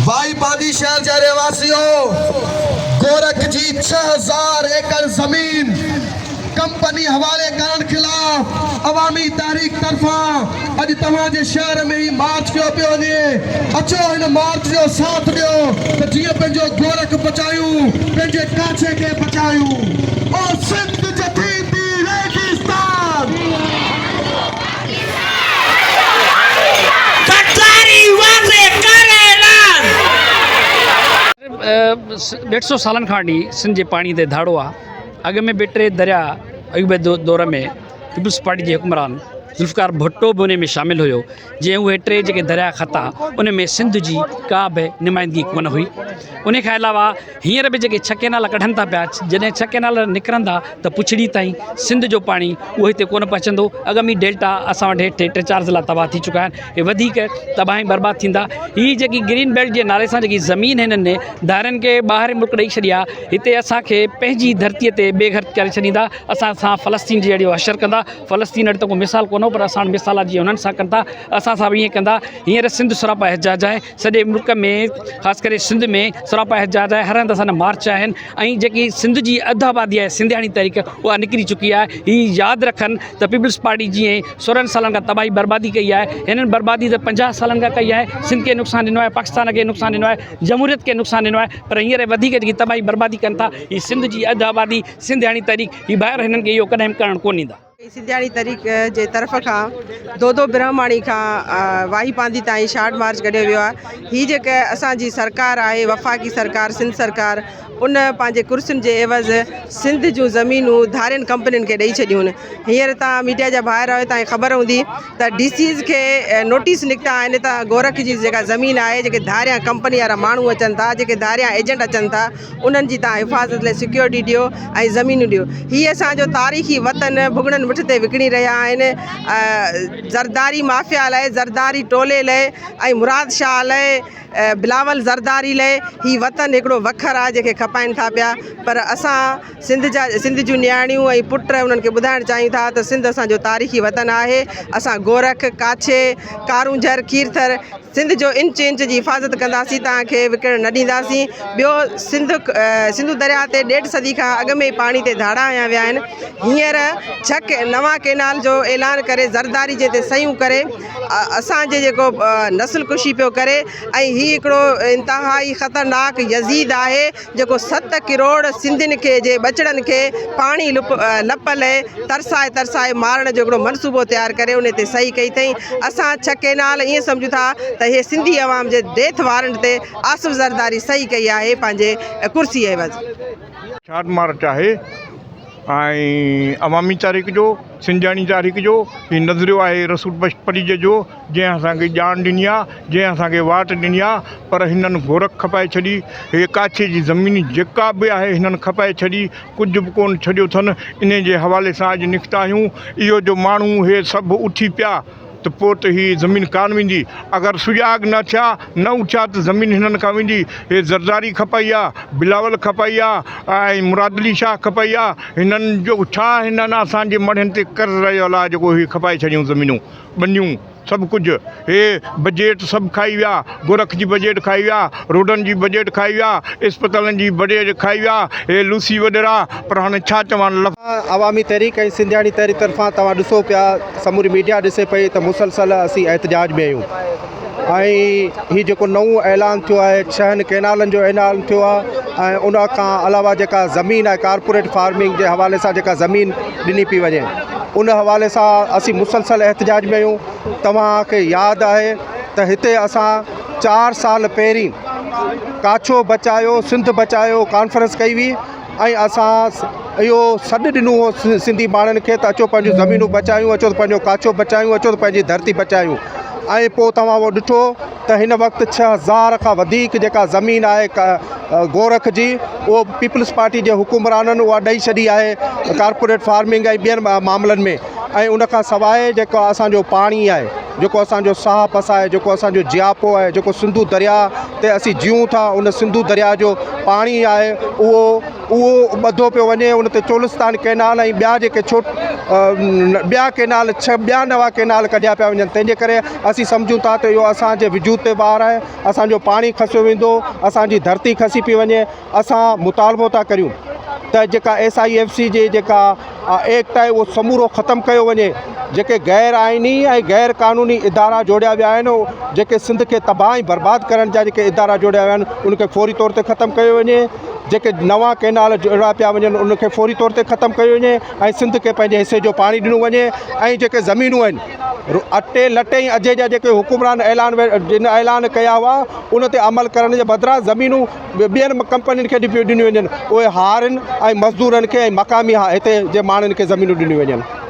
وائي پانڌي شهر جا رهواسيو! گورک جي 6000 ايڪڙ زمين ڪمپني حوالي ڪرڻ خلاف عوامي تحريڪ طرفان اڄ توهان جي شهر ۾ هي مارچ ڪيو پيو وڃي، اچو هن مارچ جو ساٿ ڏيو ته جيئن پنهنجو گورک بچايون، پنهنجي ڪاڇي کي بچايون. او سنڌ جٿيندي ريگستان! غداري واضح ڪر اعلان. ڏيڍ سو سالن کان وٺي سنڌ جي پاڻي تي ڌاڙو آ اڳ ۾ به ٽي دريا ايوبي دور ۾ پيپلز پارٽي جي حڪمران ذوالفقار ڀٽو به ان ۾ شامل هيو جنهن اهي ٽي جيڪي دريا کتا ان ۾ سنڌ جي ڪا به نمائندگي ڪونه هئي ان کان علاوه هينئر به جيڪي ڇهه ڪينال ڪڍن ٿا پيا جڏهن ڇهه ڪينال نڪرندا ته پڇڙي تائين سنڌ جو پاڻي اهو هتي ڪونه پهچندو اڳ ۾ ڊيلٽا اسان وٽ هيٺ ٽي چار ضلعا تباهه ٿي چڪا آهن اهي وڌيڪ تباهه ۽ برباد ٿيندا هي جيڪي گرين بيلٽ جي نالي سان جيڪي زمين هنن ڌارين کي ٻاهرين ملڪ ڏئي ڇڏي آهي هتي اسانکي پنهنجي ڌرتيء تي بي گهر ڪري ڇڏيندا اسان سان فلسطين جي اهڙو حشر ڪندا فلسطين وٽ ته ڪو مثال ڪونه هو پر اسان وٽ مثال آهي جيئن هنن سان ڪن ٿا اسان سان به ائين ڪندا هينئر سنڌ سراپا احتجاج آهي سڄي ملڪ ۾ خاص ڪري سنڌ ۾ سراپا احتجاج آهي هر هنڌ اسان جا مارچ آهن ۽ جيڪي سنڌ جي اڌ آبادي آهي سنڌياڻي تحريڪ اها نڪري چڪي آهي هي ياد رکن ته پيپلز پارٽي جيئن سورهن سالن کان تباهي بربادي ڪئي آهي هنن بربادي ته پنجاهه سالن کان ڪئي آهي سنڌ کي نقصان ڏنو آهي پاڪستان کي نقصان ڏنو آهي جمهوريت کي نقصان ڏنو آهي پر هينئر وڌيڪ جيڪي تباهي بربادي ڪن ٿا هي سنڌ جي اڌ آبادي سنڌياڻي تحريڪ هي ڀائر هنن کي اهو ڪڏهن به ڪرڻ ڪونه ڏيندا. سنڌياڻي تحريڪ جي طرف کان دودو برهماڻي کان واهي پانڌي تائين شارٽ مارچ ڪڍيو ويو آهي هي جيڪا اسان جي سرڪار آهي وفاقي سرڪار سنڌ سرڪار ان پنهنجي ڪرسين جي عيوض سنڌ جون زمينون ڌارين ڪمپنين کي ڏئي ڇڏيون آهن هينئر تان ميڊيا جا ڀائر آهيو تان کي خبر هوندي ته ڊي سيز کي نوٽيس نڪتا آهن ته گورک جي جيڪا زمين آهي جيڪي ڌاريان ڪمپني وارا ماڻهو اچن ٿا جيڪي ڌاريان ايجنٽ اچن ٿا انهن جي توهان حفاظت لاء سيڪيورٽي ڏيو ۽ زمينون ڏيو. هي اسان جو تاريخي وطن ڀڳڙن مٺ تي وڪڻي رهيا آهن. زرداري مافيا لاء، زرداري ٽولي لاء ۽ مراد شاهه لاء، بلاول زرداري لاء هي وطن هڪڙو وکر آهي جنهن کي کپائين ٿا پيا پر اسان سنڌ جا سنڌ جون نياڻيون ۽ پٽ انهن کي ٻڌائڻ چاهيون ٿا ته سنڌ اسان جو تاريخي وطن آهي اسان گورک، ڪاڇي، ڪارونجهر، کيرٿر، سنڌ جو انچ انچ جي حفاظت ڪنداسين توهان کي وڪڻڻ نه ڏينداسين ٻيو سنڌ سنڌو درياء تي ڏيڍ صدي کان اڳ ۾ ئي پاڻي تي ڌاڙا هنيا ويا آهن هينئر ڇهه نوان ڪينال جو اعلان ڪري زرداري جي تي صحيحون ڪري اسان جي جيڪو نسل ڪشي پيو ڪري ۽ هي هڪڙو انتهائي خطرناڪ يزيد آهي جيڪو ست ڪروڙ سنڌين کي جي ٻچڙن کي پاڻي لپ لپ لئي ترسائي ترسائي مارڻ جو هڪڙو منصوبو تيار ڪري ان تي صحيح ڪئي اٿئي اسان ڇهه ڪينال ائين سمجهون ٿا ته هي سنڌي عوام جي ڊيٿ وارنٽ تي آصف زرداري صحيح ڪئي آهي پنهنجي ڪرسي عيوض. شارٽ مارچ آهي ۽ عوامي تحريڪ جو سنڌياڻي تحريڪ جو هي نظريو آهي رسول بخش پليجي جو جنهن اسان کي ڄاڻ ڏني آ، جنهن اسان کي واٽ ڏني آ، پر هنن گورک کپائي ڇڏي، هي ڪاڇي جي زمين جيڪا به آهي هنن کپائي ڇڏي، ڪجهه به ڪونه ڇڏيو اٿن، انهي جي حوالي سان اڄ نڪتا آهيون، اهو جو ماڻهو هي سڀ اٿي پيا ته پوء ته هي زمين ڪانه ويندي، اگر سجاڳ نه ٿيا، نه اٿيا ته زمين هنن کان ويندي، هي زرداري کپائي آ، بلاول کپائي آ ۽ مراد علي شاهه کپائي آ، هنن جو ڇا هنن اسان جي مڙهين تي قرض رهيل آ جيڪو هي کپائي ڇڏيون زمينون. ٻنيون سڀ ڪجهه هي بجيٽ سڀ کائي ويا گورک جي بجيٽ کائي ويا روڊن جي بجيٽ کائي ويا اسپتالن جي بجيٽ کائي ويا هي لوسي وڏيرا پر هاڻي ڇا چوان لفظ. عوامي تحريڪ ۽ سنڌياڻي تحريڪ طرفان توهان ڏسو پيا سموري ميڊيا ڏسي پئي ته مسلسل اسين احتجاج ۾ آهيون ۽ هي جيڪو نئون اعلان ٿيو آهي ڇهن ڪينالن جو اعلان ٿيو آهي ۽ ان کان علاوه جيڪا زمين آهي ڪارپوريٽ فارمنگ جي حوالي سان جيڪا زمين ڏني پئي وڃي ان حوالي سان اسين مسلسل احتجاج ۾ آهيون توهان کي ياد آهي ته هتي اسان چار سال پهرين ڪاڇو بچايو سنڌ بچايو ڪانفرنس ڪئي هئي ۽ اسان اهو سڏ ڏنو هو سنڌي ماڻهن کي ته اچو پنهنجون زمينون بچايون اچو ته پنهنجو ڪاڇو بچايون اچو ته پنهنجي ڌرتي بچايون ۽ پوء توهان اهو ڏٺو ته هن وقت 6000 کان وڌيڪ جيڪا زمين آهي گورک جي اهو پيپلز پارٽي جي حڪمرانن اها ڏئي ڇڏي آهي ڪارپوريٽ فارمنگ ۽ ٻين معاملن ۾ ۽ ان کان سواء جيڪو اسان جو پاڻي آهي جيڪو اسان جو ساهه پساهه آهي جيڪو اسان جو جياپو آهي جيڪو سنڌو درياء تي اسين جيئون ٿا ان سنڌو درياء جو پاڻي آهي اهو اهو ٻڌو پيو وڃي ان تي چولستان ڪئنال ۽ ٻيا جيڪي ڇوٽ ٻيا ڪينال ڇهه ٻيا نوان ڪينال ڪڍيا پيا وڃن تنهن جي ڪري اسين سمجهون ٿا ته اهو اسان جي وجود تي وار آهي اسان جو پاڻي کسيو ويندو اسان جي ڌرتي کسي پئي وڃي اسان مطالبو ٿا ڪريون ته جيڪا ايس I F C جي جيڪا ايڪٽ آهي اهو سمورو ختم ڪيو وڃي جيڪي غير آئيني ۽ غير قانوني ادارا جوڙيا ويا آهن جيڪي سنڌ کي تباهه ۽ برباد ڪرڻ جا جيڪي ادارا جوڙيا ويا آهن ان کي فوري طور تي ختم ڪيو وڃي جيڪي نوان ڪينال جوڙيا پيا وڃن ان کي فوري طور تي ختم ڪيو وڃي ۽ سنڌ کي پنهنجي حصي جو پاڻي ڏنو وڃي ۽ جيڪي زمينون آهن اٽي لٽي ۽ اجي جا جيڪي حڪمران اعلان جن اعلان ڪيا هئا ان تي عمل ڪرڻ جي بدران زمينون ٻين ڪمپنين کي پيون ڏنيون وڃن اهي هارين ۽ مزدورن کي ۽ مقامي هتي جي ماڻهن کي زمينون ڏنيون وڃن.